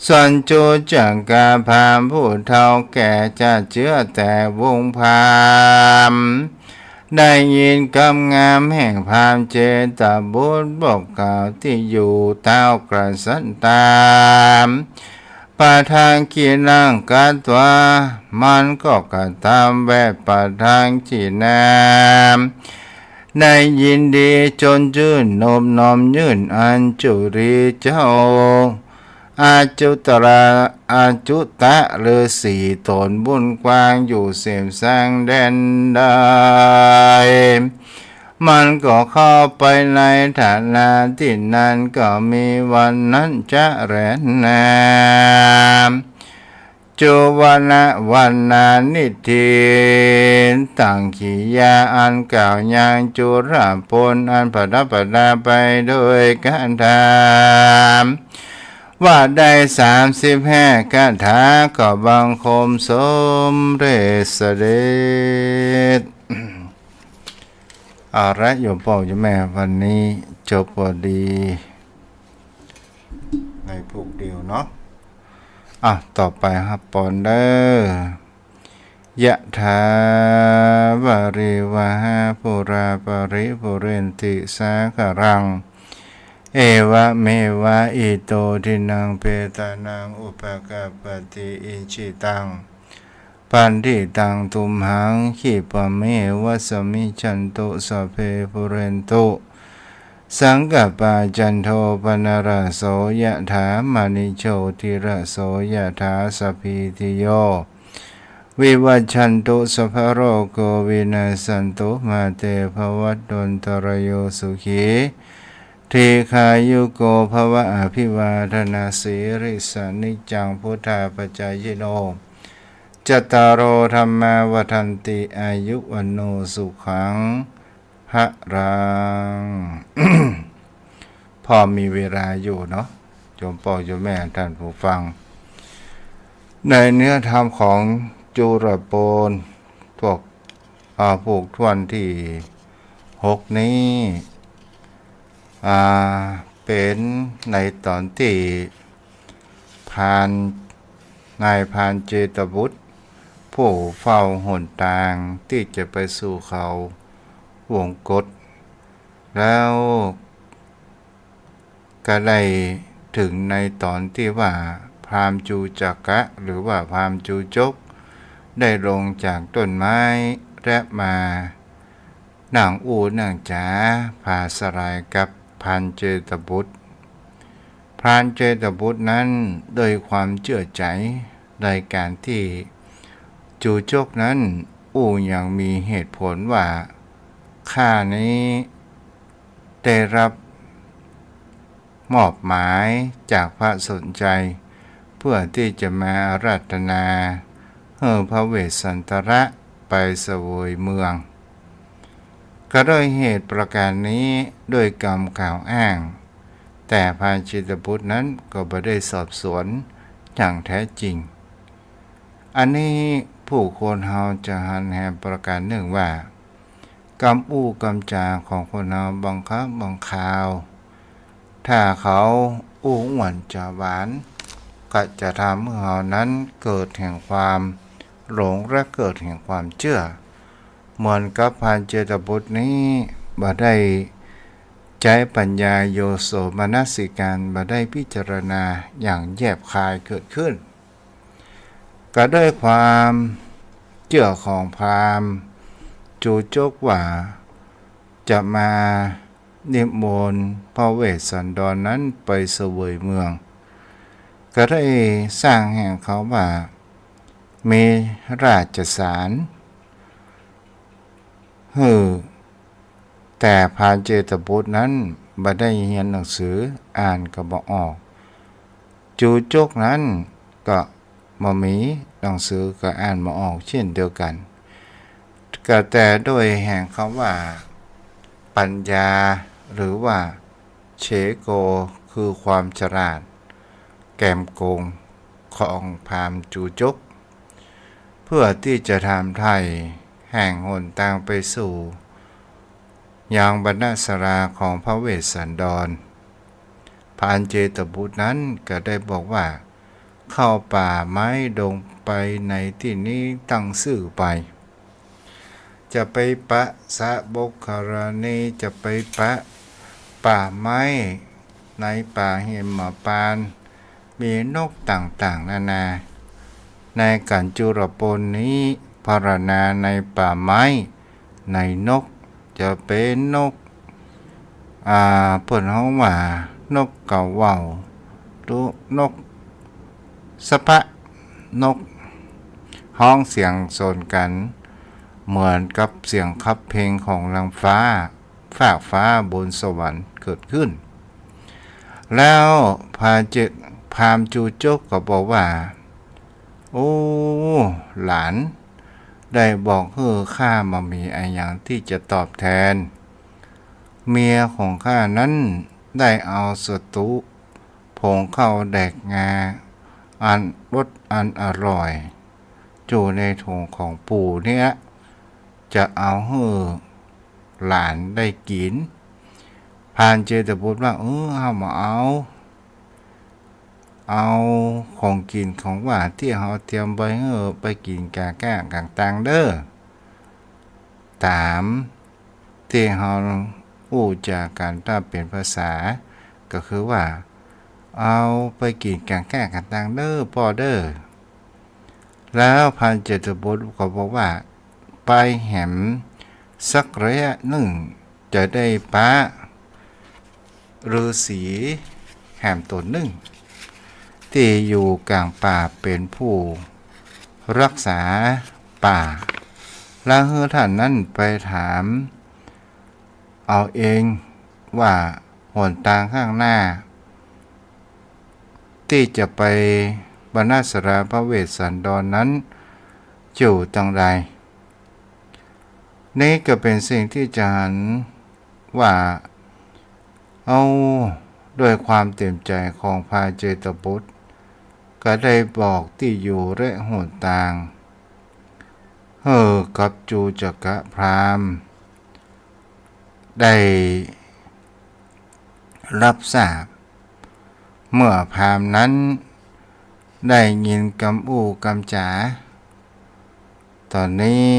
ส่วนจุจักกะพราหมณ์ ผู้เฒ่าแก่จะเจื้อแต่วงพราหมณ์ ได้ยินกำงามแห่งพราหมณ์เจตบุตร บอกกล่าวตี้อยู่เต้ากษัตริย์ต๋าม ปะทังขีณังกัตวา มันก็กระตำแวะปะทังขีณา ได้ยินดีจนจื้นนบน้อมยื่นอัญจุลี เจ้าอาจุตระ อาจุตะฤๅษีต๋นบุญกว้างอยู่เสพสร้างแดนใด มันก็เข้าไปในฐานะตี้นั้น ก็มีวันนั้นจะแลนา จุวนะวันนานิธิ ตังกิริยาอันกล่าวยังจุลพล อันประดับประดาไปโดยคาถา ว่าได้สามสิบห้ากถา ก็บังคมสมเร็จเสด็จ เอาละโยมป้อโยมแม่ วันนี้จบพอดีในพูกเดียวเนาะ อ่ะ ต่อไปฮับปอนเด้อ ยะถา วาริวหา ปูรา ปะริปูเรนติ สาคารัง เอวะเมวะ อิโต ทินนัง เปตานัง อุปะกัปปะติ อิจฉิตัง ปันทิตัง ตุมหัง ขิปะเมวะ สมมิชชันตุ สัพเพ ปูเรนตุ สังกัปปาจันโทปนรสโส ยะถา มะณิโชติรสโส ยะถา สัพพีติโย วิวัชชันตุ สัพพะโรโค วินัสสันตุ มาเต ภวัตวันตะราโย สุขี ทีฆายุโก ภวะ อภิวาทนาสีริสะ นิจจัง พุทธาปะจายิโน จัตตาโร ธัมมา วัฑฒันติ อายุ วัณโณ สุขัง พะรัง พอมีเวลาอยู่เนาะ โยมป้อโยมแม่ท่านผู้ฟัง ในเนื้อธรรมของจุลโปน พวก อ่า ผูกถ้วนตี้หกนี้ อ่า เป๋นในต๋อนตี้พราหมณ์ นายพรานเจตบุตร ผู้เฝ้าหนตางตี้จะไปสู่เขาวงกต แล้วก็ได้เถิงในต๋อนตี้ว่าพราหมณ์จูจกะ หรือว่าพราหมณ์จูจก ได้ลงจากต้นไม้และมา นั่งอู้นั่งจ๋าผาสลายกับพรานเจตบุตร พรานเจตบุตรนั้นด้วยความเจื้อใจ๋ในก๋านตี้จูจกนั้นอู้อย่างมีเหตุผลว่า ข้านี้ได้รับ มอบหมายจากพระสนชัย เพื่อตี้จะมาอาราธนาหื้อพระเวสสันตระไปเสวยเมือง ก็ด้วยเหตุประก๋านนี้ ด้วยกำกล่าวอ้าง แต่พรานเจตบุตรนั้นก็บ่ได้สอบสวนอย่างแท้จริง อันนี้ผู้คนเฮาจะหันแหมประก๋านนึ่งว่า กำอู้กำจ๋าของคนเฮาบางครั้งบางคราว ถ้าเขาอู้อ้วนจ๋าหวาน ก็จะทำหื้อเฮานั้นเกิดแห่งความหลงและเกิดแห่งความเจื้อ เหมือนกับพรานเจตบุตรนี้บ่ได้ใจ๊ปัญญาโยโสมนสิการ บ่ได้พิจารณาอย่างแยบคายเกิดขึ้น ก็ด้วยความเจื้อของพราหมณ์จูจกว่าจะมานิมนต์พระเวสสันดรนั้นไปเสวยเมือง ก็ได้สร้างแห่งเขาว่ามีราชสาร หื้อ แต่พรานเจตบุตรนั้นบ่ได้เฮียนหนังสือ อ่านก็บ่ออก จูจกนั้นก็บ่มีหนังสือก็อ่านบ่ออกเช่นเดียวกั๋น ก็แต่ด้วยแห่งกำว่าปัญญา หรือว่าเฉโก คือความฉลาดแก๋มโก๋งของพราหมณ์จูจก เพื่อตี้จะถามไถ่แห่งหนตางไปสู่ยังบรรณศาลาของพระเวสสันดร พรานเจตบุตรนั้นก็ได้บอกว่า เข้าป่าไม้ดงไปในตี้นี้ตั้งซื่อไป จะไปปะสะบกคารณี จะไปปะป่าไม้ในป่าหิมพานต์ มีนกต่างๆ นานา ในกั๋นจุลโปนนี้พรรณนาในป่าไม้ ในนก จะเป๋นนก อ่า เปิ้นฮ้องว่านกกาเหว่าว หรือนกสะพะ นกฮ้องเสียงสนกั๋น เหมือนกับเสียงขับเพลงของนางฟ้า ฟากฟ้าบนสวรรค์เกิดขึ้น แล้วพราหมณ์เจ- พราหมณ์จูจกก็บอกว่า โอ้ หลาน ได้บอกหื้อข้าบ่มีอะหยังตี้จะตอบแตน เมียของข้านั้นได้เอาสะตูผงข้าวแดกงาอันรสอันอร่อย อยู่ในถุงของปู่เนี่ย จะเอาหื้อหลานได้กิ๋น พรานเจตบุตรว่า เออ เฮาบ่เอา เอาของกิ๋นของหวานตี้เฮาเตรียมไว้หื้อไปกิ๋นก๋างก้างก๋างตังเน่อ ต๋ามตี้เฮาอู้จ๋ากั๋นถ้าเป๋นภาษา ก็คือว่า เอาไปกิ๋นก๋างก้างก๋างตังเน่อป้อเน่อ แล้วพรานเจตบุตรก็บอกว่า ไปแหมสักระยะนึ่ง จะได้ปะ ฤๅษีแหมต๋นนึ่ง ตี้อยู่ก๋างป่าเป๋นผู้ฮักษาป่า แล้วหื้อต้านนั้นไปถามเอาเองว่าหนตางข้างหน้า ตี้จะไปบรรณาสราพระเวสสันดรนั้นอยู่ตางใด นี้ก็เป๋นสิ่งตี้จะหันว่า เอา ด้วยความเต๋มใจ๋ของพรานเจตบุตร ก็ได้บอกตี้อยู่และหนตาง หื้อกับจูจกพราหมณ์ ได้ฮับทราบ เมื่อพราหมณ์นั้นได้ยินกำอู้กำจ๋า ต๋อนนี้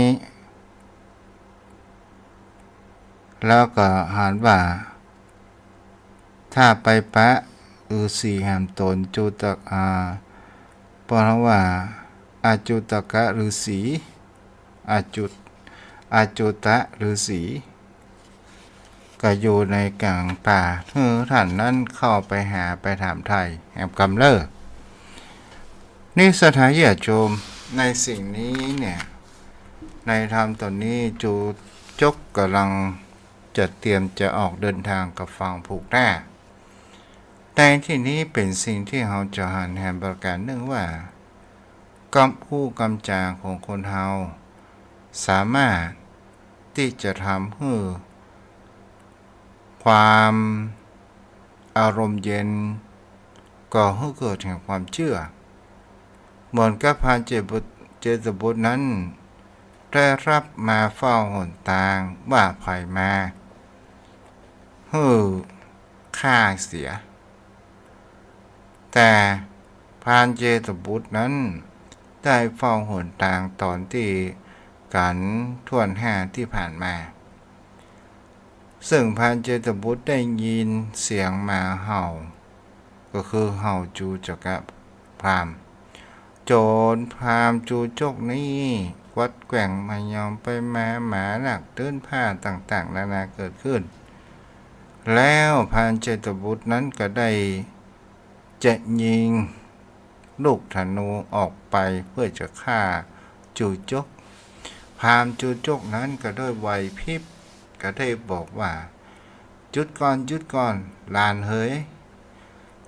แล้วก็หันว่า ถ้าไปปะฤๅษีแหมต๋น จุตกะ อ่า เปิ้นว่า อจุตกะฤๅษี อจุต อจุตะฤๅษี ก็อยู่ในก๋างป่า หื้อต้านนั้นเข้าไปหาไปถามไถ่แหมกำเล่อ นี่ศรัทธาญาติโยม ในสิ่งนี้เนี่ย ในธรรมต๋อนนี้ จูจกก่ำลังจะเตรียมจะออกเดินตางกับฝั่งผูกหน้า แต่ตี้นี้เป๋นสิ่งตี้เฮาจะหันแหมประก๋านนึ่งว่า กำอู้กำจ๋าของคนเฮา สามารถตี้จะทำหื้อความอารมณ์เย็น ก่อหื้อเกิดแห่งความเจื้อ เหมือนกับพรานเจตบุตร เจตบุตรนั้น ได้ฮับมาเฝ้าหนตางว่าใผมา หื้อฆ่าเสีย แต่พรานเจตบุตรนั้นได้เฝ้าหนตางต๋อนตี้กั๋นถ้วนห้าตี้ผ่านมา ซึ่งพรานเจตบุตรได้ยินเสียงหมาเห่า ก็คือเห่าจูจกพราหมณ์ โจรพราหมณ์จูจกนี้กวัดแกว่งมายอมไปมา หมาลักตื้นผ้าต่างๆ นานาเกิดขึ้น แล้วพรานเจตบุตรนั้นก็ได้จะยิงลูกธนูออกไปเพื่อจะฆ่าจูจก พราหมณ์จูจกนั้นก็ด้วยไหวพริบก็ได้บอกว่า หยุดก่อน หยุดก่อน หลานเหย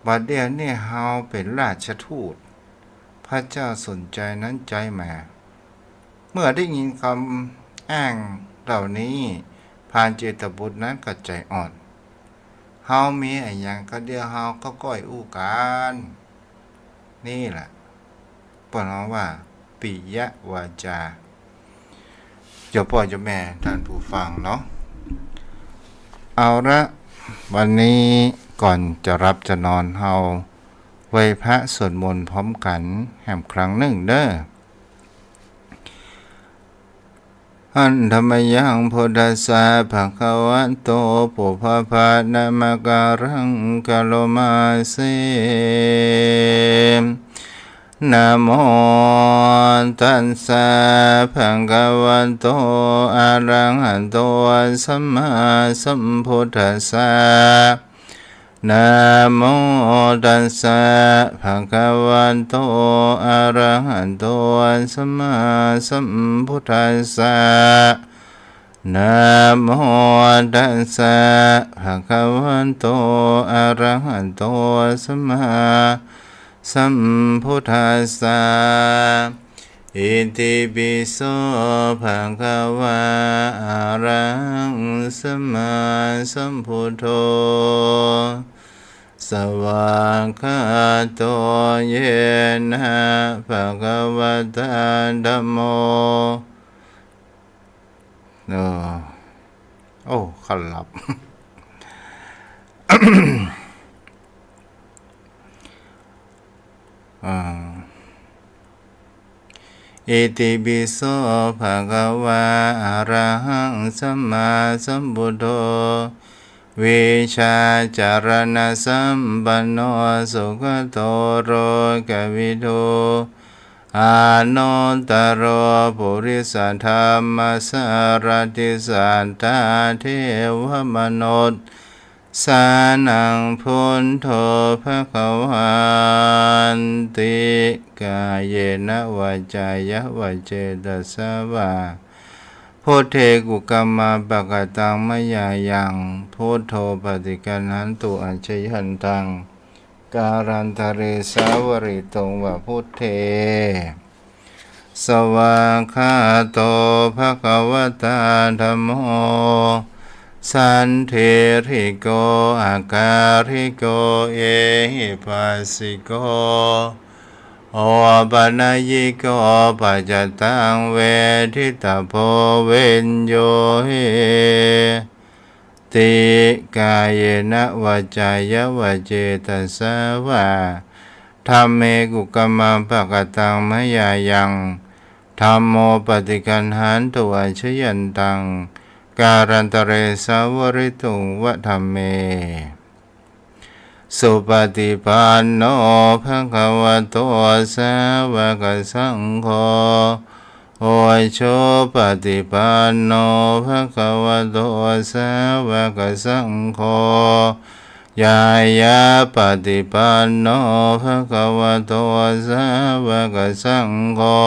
บัดเดี๋ยวนี้เฮาเป๋นราชทูต พระเจ้าสนใจนั้นใจ๊มา เมื่อได้ยินกำอ้างเหล่านี้ พรานเจตบุตรนั้นก็ใจ๋อ่อน เฮามีอะหยังก็เดี๋ยวเฮาก็ก้อยอู้กั๋น นี่แหละ เปิ้นฮ้องว่า ปิยวาจา โยมป้อโยมแม่ท่านผู้ฟังเนาะ เอาละ วันนี้ก่อนจะหลับจะนอน เฮาไหว้พระสวดมนต์พร้อมกั๋นแหมครั้งนึ่งเด้อ หันธมยัง พุทธัสสะ ภะคะวะโต ปุพพะ นะมะกะรัง กะโรมาเส นะโมตัสสะ ภะคะวะโต อะระหะโต สัมมาสัมพุทธัสสะ นะโมตัสสะ ภะคะวะโต อะระหะโต สัมมาสัมพุทธัสสะ นะโมตัสสะ ภะคะวะโต อะระหะโต สัมมาสัมพุทธัสสะ อิติปิโส ภะคะวา อะระหัง สัมมาสัมพุทโธ สวากขาโต เยนะ ภะคะวะตา ธัมโม เออ โอ้ ข้าหลับ อ่า อิติปิโส ภะคะวา อะระหัง สัมมาสัมพุทโธ วิชชาจารณสัมปันโน สุขโต โลกวิทู อนุตตโร ปุริสธัมมสารถิ สัตตา เทวมนุษย์ Saraṇaṃ buddho bhagavāti. Kāyena vācāya va cetasā vā, พุทเท kukammaṃ pakataṃ mayā yaṃ, buddho paṭiggaṇhatu accayantaṃ, kālantare sāvarituṃ va buddhe. Svākkhāto bhagavatā dhammo, sandiṭṭhiko akāliko ehipassiko, opanayiko paccattaṃ veditabbo viññūhi ti. Kāyena vācāya va cetasā vā, dhamme kukammaṃ pakataṃ mayā yaṃ, dhammo paṭiggaṇhatu accayantaṃ, kālantare sāvarituṃ va dhamme. Supaṭipanno bhagavato sāvakasaṅgho, ujupaṭipanno bhagavato sāvakasaṅgho, ñāyapaṭipanno bhagavato sāvakasaṅgho,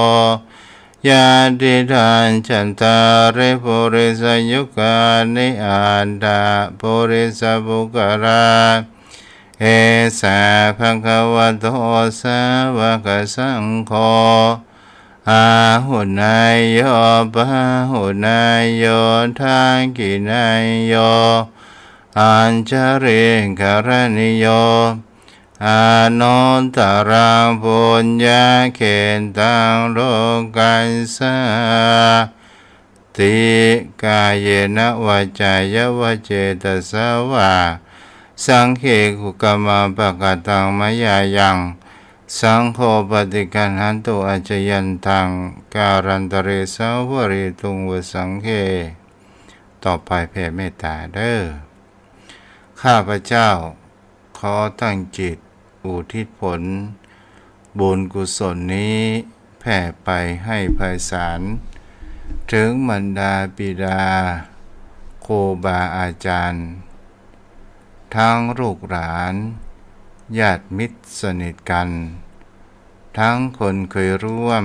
yadidaṃ cattāri purisayugāni aṭṭha purisapuggalā, esa bhagavato sāvakasaṅgho, āhuneyyo pāhuneyyo dakkhiṇeyyo añjalikaraṇīyo, anuttaraṃ puññakkhettaṃ lokassā ti. Kāyena vācāya va cetasā vā, saṅghe kukammaṃ pakataṃ mayā yaṃ, saṅgho paṭiggaṇhatu accayantaṃ, kālantare sāvarituṃ va saṅghe. ต่อไปแผ่เมตตาเด้อ ข้าพเจ้าขอตั้งจิตอุทิศผลบุญกุศลนี้แผ่ไปให้ไพศาล ถึงบรรดาบิดา ครูบาอาจารย์ ทั้งลูกหลาน ญาติมิตรสนิทกัน ทั้งคนเคยร่วม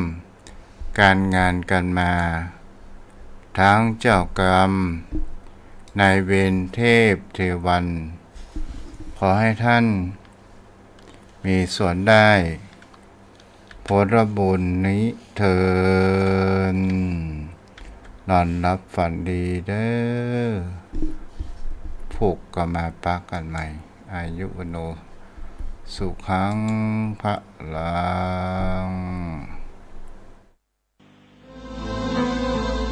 การงานกันมา ทั้งเจ้ากรรมนายเวรเทพเทวัน ขอให้ท่านมีส่วนได้ผลบุญนี้เทอญ นอนหลับฝันดีเด้อ พุกก็มาปะกั๋นใหม่ อายุวัณโณ สุขัง พลัง